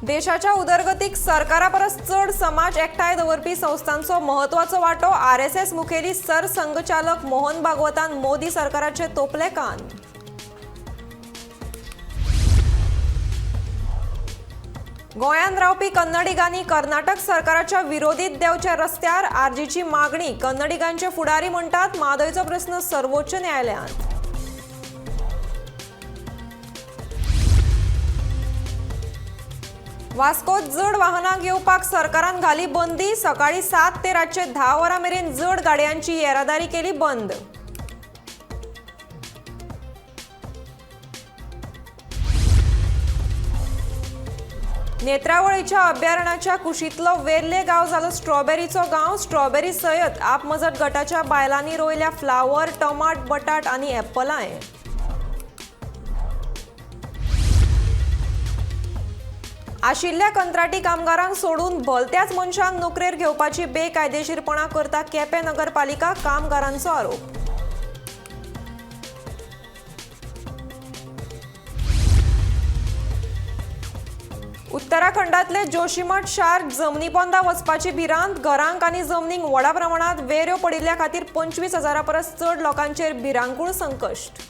देशाच्या उदरगतीक सरकारा परस चड समाज एकठांय दवरपी संस्थांचो म्हत्वाचो वांटो. आरएसएस मुखेली सरसंघचालक मोहन भागवतान मोदी सरकाराचे तोपले कान. गोंयांत रावपी कन्नडिगांनी कर्नाटक सरकाराच्या विरोधीत देंवच्या रस्त्यार आरजीची मागणी. कन्नडिगांचे फुडारी म्हणटात म्हादयचो प्रस्न सर्वोच्च न्यायालयांत. वास्कोत जड वाहनांक येवपाक सरकारान घाली बंदी. सकाळी 7 ते रातचे 10 वरां मेरेन जड गाडयांची येरादारी केली बंद. नेत्रावळीच्या अभयारण्याच्या कुशींतलो वेर्ले गांव जालो स्ट्रॉबेरीचो गांव. स्ट्रॉबेरी सयत आप मजत गटाच्या बायलांनी रोयल्या फ्लावर, टमाट, बटाट आनी एप्पलांय. आशिल्ल्या कंत्राटी कामगारांक सोडून भलत्याच मनशांक नोकरेर घेवपाची बेकायदेशीरपणा करता केपें नगरपालिका, कामगारांचो आरोप. उत्तराखंडातले जोशीमठ शार जमनीपोंदा वचपाची भिरांत. घरांक आनी जमनींक व्हडा प्रमाणात वेऱ्यो पडिल्ल्या खातीर 25,000 परस चड लोकांचेर भिरांकूळ संकश्ट.